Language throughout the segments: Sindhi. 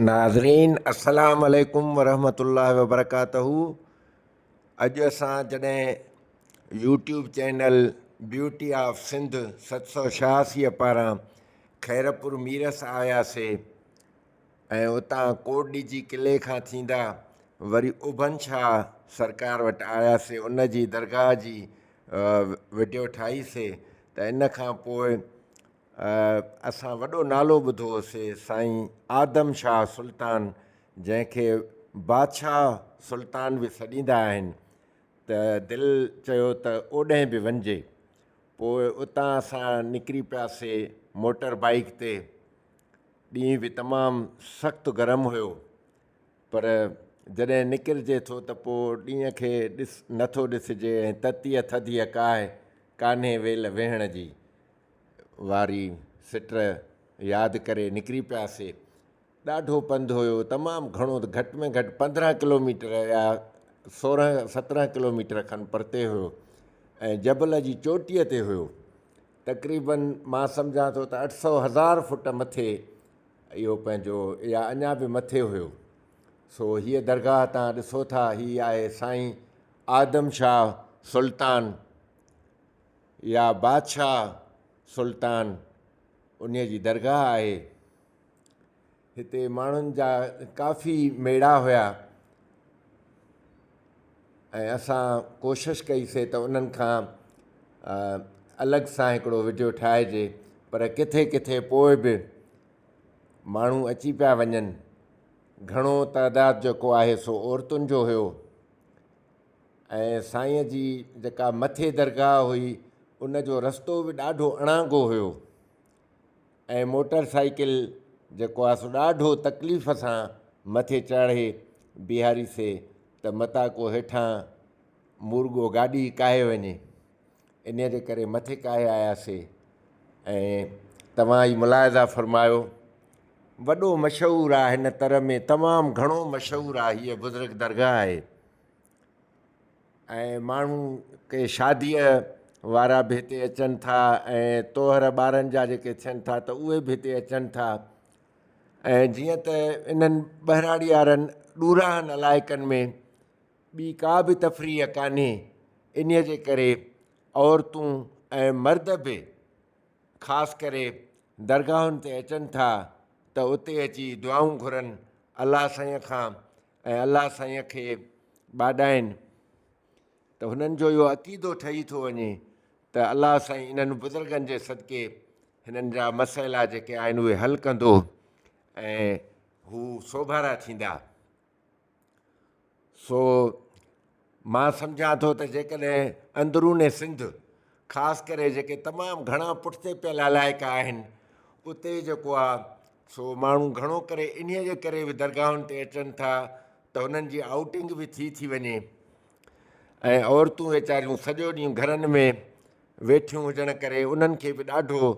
ناظرين السلام عليڪم ورحمة الله وبرڪاته اڄ اسان جڏهن YouTube channel beauty of Sindh 786 پاران خيرپور ميرس آياسي ۽ اتان ڪوٽ ڏيجي قلعي کان ٿيندا وري اڀن شاهه سرڪار وٽ آياسي ان جي درگاهه جي وڊيو ٺاهيسي ته ان کان پوء اسان وڏو نالو ٻڌو هوسي سائين آدم شاهه سلطان جنهن کي بادشاهه سلطان به سڏيندا آهن ته دل چيو ته اوڏهين به وڃجي پوء اتان اسان نڪري پياسي موٽر بائيڪ تي ڏينهن به تمام سخت گرم هيو پر جڏهن نڪرجي ٿو ته پوء ڏينهن کي ڏس نٿو ڏسجي ۽ تتيء ٿڌيء ڪاهه ڪانهي ويل ويهڻ جي واري سٽ ياد ڪري نڪري پياسي. ڏاڍو پنڌ هيو، تمام گهڻو گهٽ ۾ گهٽ 15 ڪلوميٽر يا 16 17 ڪلوميٽر کن پرتي هيو ۽ جبل جي چوٽيء تي هيو. تقريبن مان سمجهان ٿو ته 800 هزار فٽ مٿي اهو پنهنجو يا اڃا به مٿي هيو. سو هيء درگاهه تان ڏسو ٿا، هي آهي سائين آدم شاهه سلطان. يا بادشاهه سلطان انهيء جي درگاهه آهي. هتي ماڻهن جا ڪافي ميڙا هيا ۽ اسان ڪوشش ڪئي سي ته انهن کان الڳ سان هڪڙو وڊيو ٺاهجي پر ڪٿي ڪٿي پوء به ماڻهو اچي پيا وڃن. گهڻو تعداد جيڪو آهي سو عورتن جو هيو. ۽ سائينء جي جيڪا مٿي درگاهه هئي ان جو رستو به ڏاڍو اڻانگو هيو ۽ موٽر سائيڪل جيڪو آهي سو ڏاڍو تڪليف سان مٿي چاڙهي بيهاريسي ته متان ڪو هيٺان مورڳو گاڏي ڪاهي وڃي ان جي ڪري مٿي ڪاهي آياسي ۽ توهان ئي ملاحظه فرمايو وڏو مشهور آهي هن تر ۾ تمام گهڻو مشهور آهي هيء بزرگ درگاهه آهي ۽ ماڻهو ڪي شاديء وارا به هتي اچن ٿا ۽ طوهر ٻارن جا جيڪي ٿين ٿا ته اهي به هتي اچن ٿا ۽ جيئن ته انهن ٻهراڙي وارن ڏوراهن علائقن ۾ ٻي ڪا به تفريح ڪانهي انهيء جي ڪري عورتون ۽ مرد به خاص ڪري درگاهن تي اچن ٿا ته اتي اچي دعائون گهرن الله سائينء کان ۽ الله سائينء کي ٻاڏائين ته هنن جو اهو عقيدو ٺهي ٿو وڃي ته الله سائين انهن بزرگن جي صدقي هنن جا مسئلا جيڪي آهن اهي حل ڪندو ۽ هو سوڀارا ٿيندا. سو مان سمجهان ٿو ته جيڪڏهن اندرون سنڌ خاص ڪري جيڪي تمام گهڻا پٺتي پيل علائقا آهن اتي جيڪو آهي سو ماڻهو گهڻو ڪري انهيء جي ڪري به درگاهن تي اچن ٿا ته انهن جي آئوٽنگ به ٿي ٿي وڃي ۽ عورتون ويچاريون سڄو ڏينهن گهرن ۾ ويٺيون هجڻ ڪري انهن کي به ڏاڍو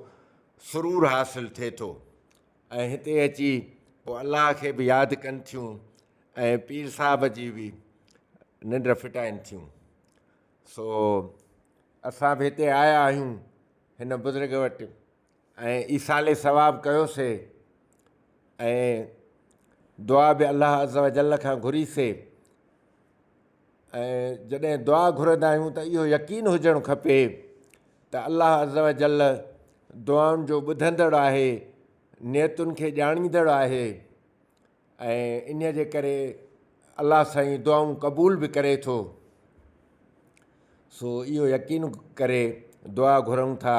سرور حاصل ٿئي ٿو ۽ هتي اچي پوء الله کي به ياد ڪن ٿيون ۽ پير صاحب جي به ننڊ ڦٽائين ٿيون. سو اسان به هتي آيا آهيون هن بزرگ وٽ ۽ ايصال ثواب ڪيوسي ۽ دعا به الله عزوجل کان گهريسي ۽ جڏهن دعا گهرندا آهيون ته اهو يقين هجڻ کپي ته الله عزوجل دعائن جو ٻڌندڙ آهي، نيتن کي ڄاڻيندڙ آهي ۽ ان جي ڪري الله سائين دعائون قبول به ڪري ٿو. سو اهو يقين ڪري دعا گهرون ٿا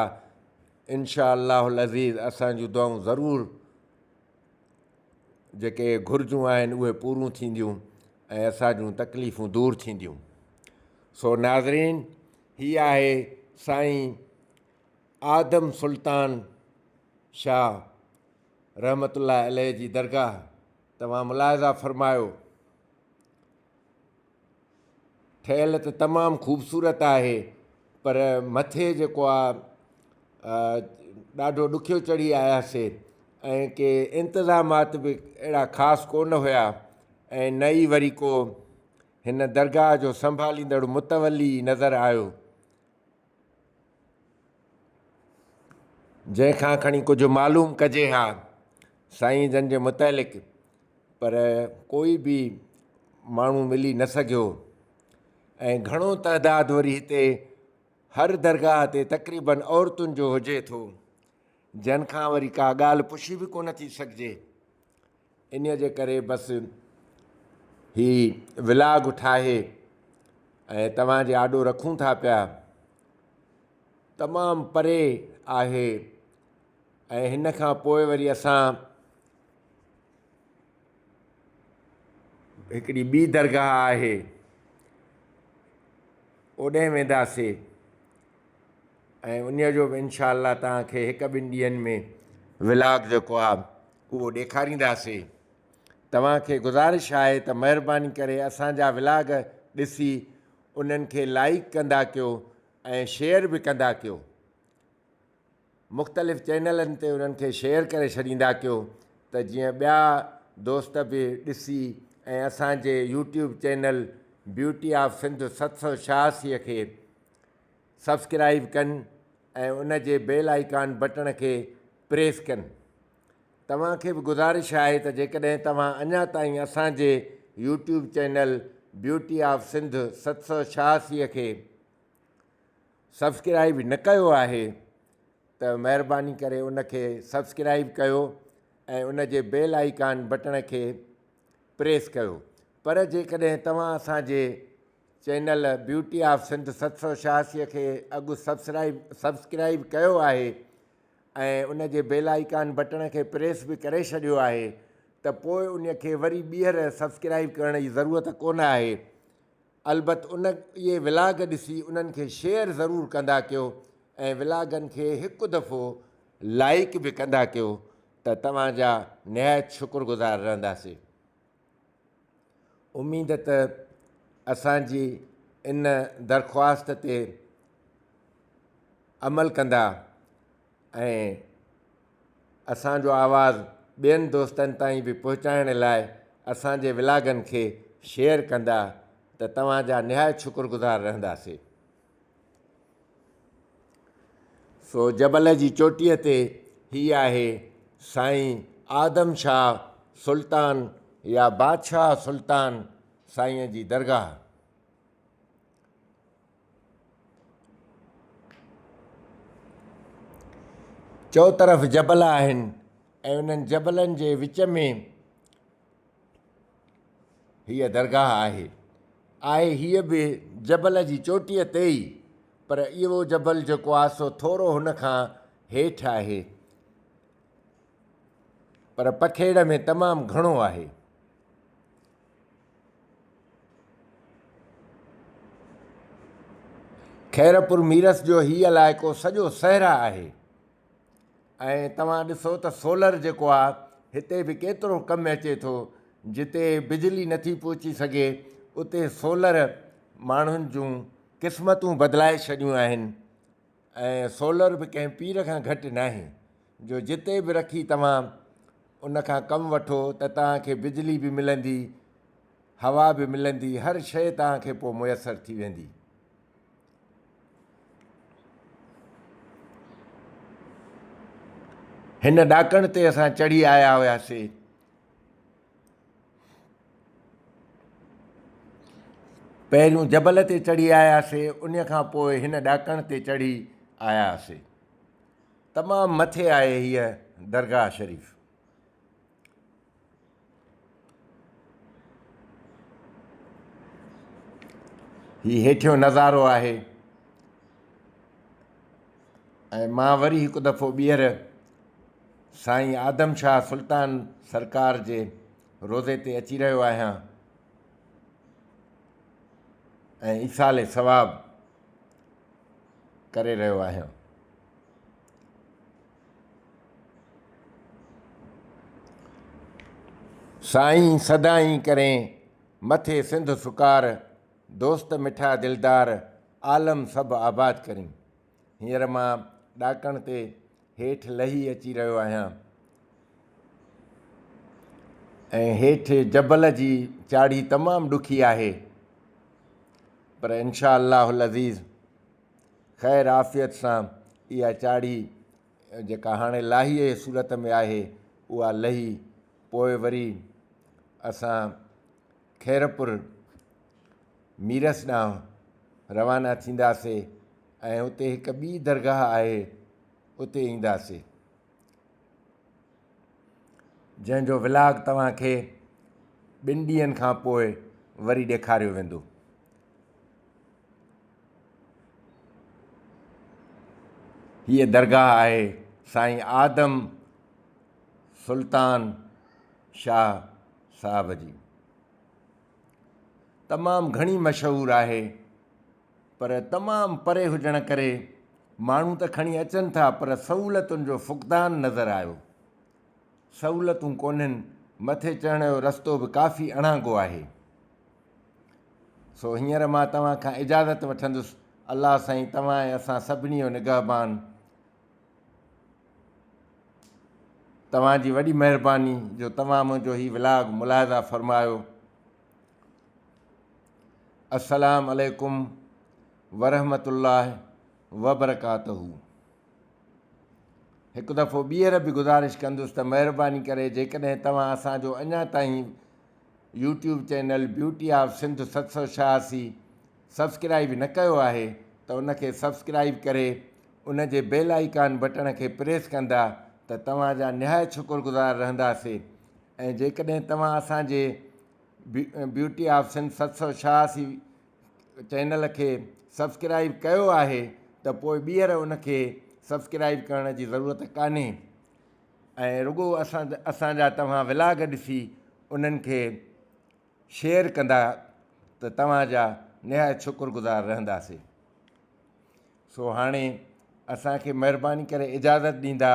انشاء الله العزيز اسان جون دعائون ضرور جيڪي گهرجون آهن اهي پوريون ٿينديون ۽ اسان جون تڪليفون دور ٿينديون. سو ناظرين هي آهي سائين آدم سلطان شاهه رحمة الله عليه جي درگاهه توهان ملاحظه فرمايو. ٺهيل ته تمام خوبصورت آهي پر مٿي جيڪو آ ڏاڍو ڏکيو چڙهي آياسي ۽ ڪي انتظامات به اهڙا خاص ڪونه هيا ۽ نه ئي وري ڪو هن درگاهه جو سنڀاليندڙ متولي نظر آيو جنهن کان کڻي ڪجهه معلوم ڪجي ها سائين جن جي متعلق. پر ڪوئي به ماڻهو ملي نه سگهيو ۽ گهڻو تعداد وري هتي هر درگاهه تي تقريبن عورتن جو هجي ٿو جن کان وري ڪا ڳالهه پڇي به ڪونه ٿي سگهجي ان جي ڪري بس هي ولاگ ٺاهي ۽ توهان جي آڏو رکون ٿا پيا تمام پري آهي ۽ هن کان پوء وري اسان هڪڙي ٻي درگاهه آهي اوڏهين وينداسي ۽ ان جو به انشاء الله توهان کي هڪ ٻن ڏينهن ۾ ولاگ جيڪو آهي اهو ڏيکارينداسي توهان کي گذارش آهي ته مهرباني ڪري اسان جا ولاگ ڏسي انهن کي لائيڪ ڪندا ڪيو ۽ شيئر به ڪندا ڪيو مختلف چينلن تي انهن کي شيئر ڪري ڇڏيندا ڪيو ته جيئن ٻيا دوست به ڏسي ۽ اسان جي YouTube channel beauty of Sindh 786 کي سبسڪرائيب ڪن ۽ ان جي بيل آئيڪان بٽڻ کي پريس ڪن. توهان کي به گذارش آهي ته جيڪڏهن توهان اڃا تائين اسان جي YouTube channel beauty of Sindh 786 کي سبسڪرائيب نه ڪيو آهي ته مهرباني ڪري ان کي سبسڪرائيب ڪيو ۽ ان جي بيل آئيڪان بٽڻ کي پريس ڪيو پر جيڪڏهن توهان اسان جي چينل بيوٽي آف سنڌ 786 کي اڳ سبسڪرائيب ڪيو آهي ۽ ان جي بيل آئيڪان بٽڻ کي پريس به ڪري ڇڏيو آهي ته پوء ان کي وري ٻيهر سبسڪرائيب ڪرڻ جي ضرورت ڪونه آهي البت ان اهي ولاگ ڏسي انهن کي شيئر ضرور ڪندا ڪيو ۽ ولاگن کي هڪ دفعو لائيڪ به ڪندا ڪيو ته توهان جا نهايت شڪر گذار رهنداسي. اميد ته اسان جي ان درخواست تي عمل ڪندا ۽ اسان جو آواز ٻين دوستن تائين به پهچائڻ لاء اسان جي ولاگن کي شيئر ڪندا ته توهان جا نهايت شڪر گذار رهنداسي. سو جبل جي چوٽيء تي هي آهي سائين آدم شاهه سلطان يا بادشاهه سلطان سائينء جي درگاهه. چؤطرف جبل آهن ۽ انهن جبلن جي وچ ۾ هيء درگاهه آهي. آهي هيء به جبل جي چوٽيء تي ئي، پر اهو جبل جيڪو آهي سو ٿورو هن کان هيٺ آهي، پر پکيڙ ۾ تمام گهڻو آهي. خيرپور ميرس جو هي علائقو سڄو صحرا آهي ۽ توهان ڏسو ته سولر جيڪو آهي هتي به ڪيترو ڪم اچي ٿو جتي بجلي نٿي پهچي سگهي اتي سولر ماڻهن جون قسمتون بدلائي ڇڏيون آهن ۽ سولر به ڪنهن پير کان گهٽ ناهي جو جتي به رکي توهان ان کان ڪم وٺو ته توهان کي بجلي به ملندي، هوا به ملندي، هر شيء توهان کي پوء ميسر ٿي ويندي. هن ڏاڪڻ تي اسان چڙهي آيا هياسي. پهريون جبل تي چڙهي آياسي، ان کان پوء هن ڏاڪڻ تي چڙهي آياسي. تمام مٿي آهي هيء درگاهه شريف. هي هيٺيون نظارو آهي ۽ مان وري هڪ دفعو ٻيهر سائين آدم شاهه سلطان سرڪار جي روضي تي اچي رهيو آهيان ۽ ايصال ثواب ڪري رهيو آهيان. سائين سدائين ڪرين مٿي سنڌ سڪار، دوست مٺا دلدار، عالم سڀ آباد ڪرين. هينئر مان ڏاڪڻ تي هيٺ لهي اچي رهيو آهيان ۽ هيٺ جبل جي چاڙهي تمام ڏکي آهي پر انشاء الله العزيز خير عافيت سان اها چاڙهي جيڪا هاڻي لاهيء جي صورت ۾ آهي اها لهي پوء وري اسان خيرپور ميرس ڏانهن روانا ٿينداسي ۽ اتي هڪ ٻي درگاهه آهي اتي اينداسي جنهن جو ولاگ توهان کي ٻن ڏينهن کان پوء وري ڏيکاريو ويندو. هيء درگاهه آهي سائين آدم سلطان شاهه صاحب جي. تمام گهڻي مشهور آهي پر تمام پري هجڻ ڪري ماڻهو ته کڻي اچن ٿا پر سهولتن جو فقدان نظر آيو. سهولتون ڪونهن، مٿي چڙهڻ جو رستو به ڪافي اڻانگو آهي. سو هينئر مان توهان کان اجازت وٺندس. الله سائين توهان ۽ اسان سڀني جو نگهبان. توهان جي وڏي مهرباني جو توهان منهنجو هي ولاگ ملاحظه فرمايو. السلام عليڪم ورحمة الله وبرڪاته. هڪ دفعو ٻيهر به گذارش ڪندس ته مهرباني ڪري جيڪڏهن توهان اسان جو اڃا تائين YouTube channel beauty of Sindh 786 subscribe نه ڪيو آهي ته ان کي سبسڪرائيب ڪري ان جي بيل آئيڪان بٽڻ کي پريس ڪندا ته توهان جا نهايت شڪر گذار رهنداسي ۽ جيڪڏهن توهان اسان جي بيوٽي آف سنڌ 786 چينل کي سبسڪرائيب ڪيو آهي ته پوء ٻيهر ان کي سبسڪرائيب ڪرڻ جي ضرورت ڪانهي ۽ رڳو اسان اسان جا توهان ولاگ ڏسي انهن کي شيئر ڪندا ته توهان جا نهايت شڪر گذار رهنداسي سو هاڻي اسان کي مهرباني ڪري اجازت ڏيندا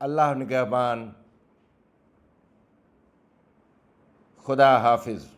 الله نگهبان خدا حافظ.